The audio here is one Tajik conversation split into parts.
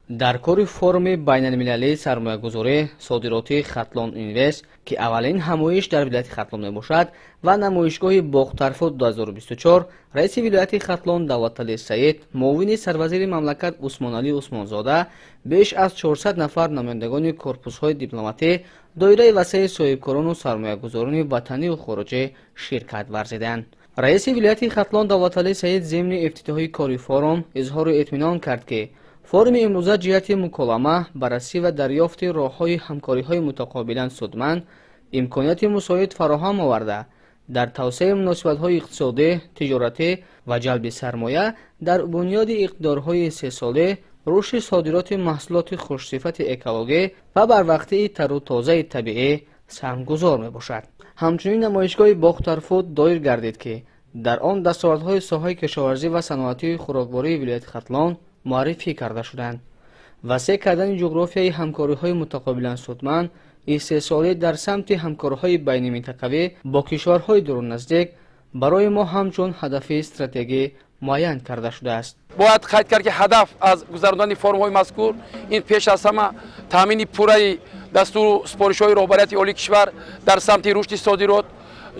Дар кори форуми байналмилалии сармоягузорӣ содиротии Хатлон Инвест, ки аввалин ҳамоиш дар вилояти Хатлон мебошад, ва намоишгоҳи Бохтарфуд 2024, раиси вилояти Хатлон Давлаталӣ Саид, муовини сарвазири мамлакат Усмоналӣ Усмонзода, беш аз 400 нафар намояндагони корпусҳои дипломатӣ, доираи васеи соҳибкорону сармоягузорони ватанию хориҷӣ ширкат варзиданд. Раиси вилояти Хатлон Давлаталӣ Саид зимни ифтитоҳи кори форум изҳору итминон кард, ки форуми имрӯза ҷиҳати муколама, баррасӣ ва дарёфти роҳҳои ҳамкориҳои мутақобилан судманд имконияти мусоид фароҳам оварда, дар тавсеаи муносибатҳои иқтисодӣ, тиҷоратӣ ва ҷалби сармоя дар бунёди иқтидорҳои сесолӣ, рушди содироти маҳсулоти хушсифати экологӣ ва барвақтии тару тозаи табиӣ саҳмгузор мебошад. Ҳамчунин намоишгоҳи Бохтарфуд доир гардид, ки дар он дастовардҳои соҳаи кишоварзӣ ва саноатии хӯроквории вилояти Хатлон муаррифӣ карда шуданд. Васеъ кардани ҷуғрофияи ҳамкориҳои мутақобилан судманд, истеҳсолӣ дар самти ҳамкориҳои байниминтақавӣ бо кишварҳои дуру наздик барои мо ҳамчун ҳадафи стратегӣ муайян карда шудааст. Бояд қайд кард, ки ҳадаф аз гузарондани форумҳои мазкур ин пеш аз ҳама таъмини пурраи дастуру супоришҳои роҳбарияти олии кишвар дар самти рушди содирот,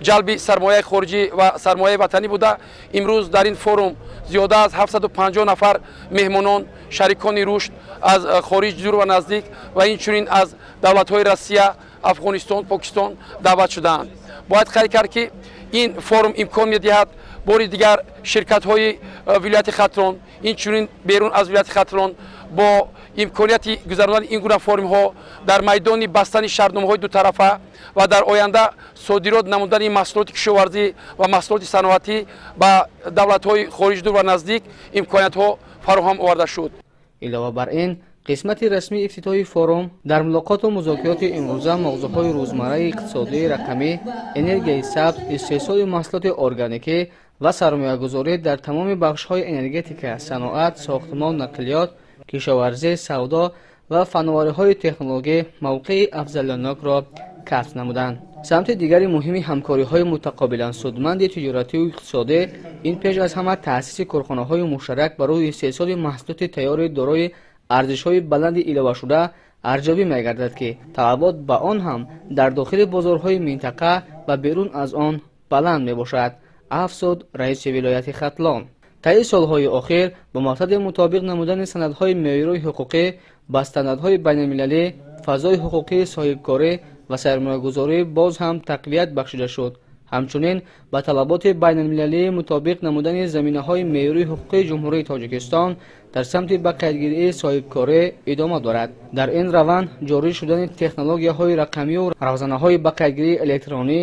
ҷалби сармояи хориҷӣ ва сармояи ватанӣ буда, имрӯз дар ин форум зиёда аз 750 нафар меҳмонон, шарикони рушд аз хориҷ, дур ва наздик ва инчунин аз давлатҳои Россия, Афғонистон, Покистон даъват шудаанд. Бояд қайд кард, ки ин форум имкон медиҳад бори дигар ширкатҳои вилояти Хатлон, инчунин берун аз вилояти Хатлон бо имконияти гузарондани ин гуна форумҳо дар майдони бастани шартномаҳои дутарафа ва дар оянда содирот намудани маҳсулоти кишоварзӣ ва маҳсулоти саноатӣ ба давлатҳои хориҷ, дур ва наздик имкониятҳо фароҳам оварда шуд. Илова бар ин, қисмати расмии ифтитоҳи форум дар мулоқоту музокироти имрӯза мавзӯъҳои рӯзмарраи иқтисодӣ, рақамӣ, энергияи сабз, истеҳсоли маҳсулоти органикӣ ва сармоягузорӣ дар тамоми бахшҳои энергетика, саноат, сохтмон, нақлиёт, кишоварзӣ, савдо ва фановариҳои технологӣ мавқеи афзалиятнокро касб намуданд. Самти дигари муҳими ҳамкориҳои мутақобилан судманди тиҷоратию иқтисодӣ ин пеш аз ҳама таъсиси корхонаҳои муштарак барои истеҳсоли маҳсулоти тайёри дорои арзишҳои баланди иловашуда арзёбӣ мегардад, ки талабот ба он ҳам дар дохили бозорҳои минтақа ва берун аз он баланд мебошад, афзуд раиси вилояти Хатлон. Таи солҳои охир бо мақсади мутобиқ намудани санадҳои меъёрии ҳуқуқӣ ба стандартҳои байналмилалӣ, фазои ҳуқуқии соҳибкорӣ ва сармоягузорӣ боз ҳам тақвият бахшида шуд. Ҳамчунин ба талаботи байналмилалӣ мутобиқ намудани заминаҳои меъёрии ҳуқуқии Ҷумҳурии Тоҷикистон дар самти ба қайдгирии соҳибкорӣ идома дорад. Дар ин раванд ҷорӣ шудани технологияҳои рақамию равзанаҳои ба қайдгирии электронӣ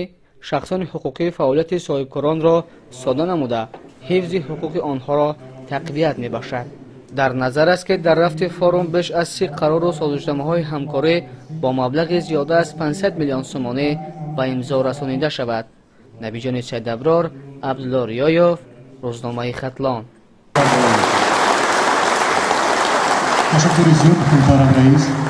шахсони ҳуқуқӣ фаъолияти соҳибкоронро сода намуда, ҳифзи ҳуқуқи онҳоро тақвият мебахшад. Дар назар аст, ки дар рафти форум беш аз 30 қарору созишномаҳои ҳамкорӣ бо маблағи зиёда аз 500 миллион сомонӣ ба имзо расонида шавад. Набиҷони Сайдаброр, Абдулло Риёев, рӯзномаи Хатлон. Ташаккури зиёд, муҳтарам раис.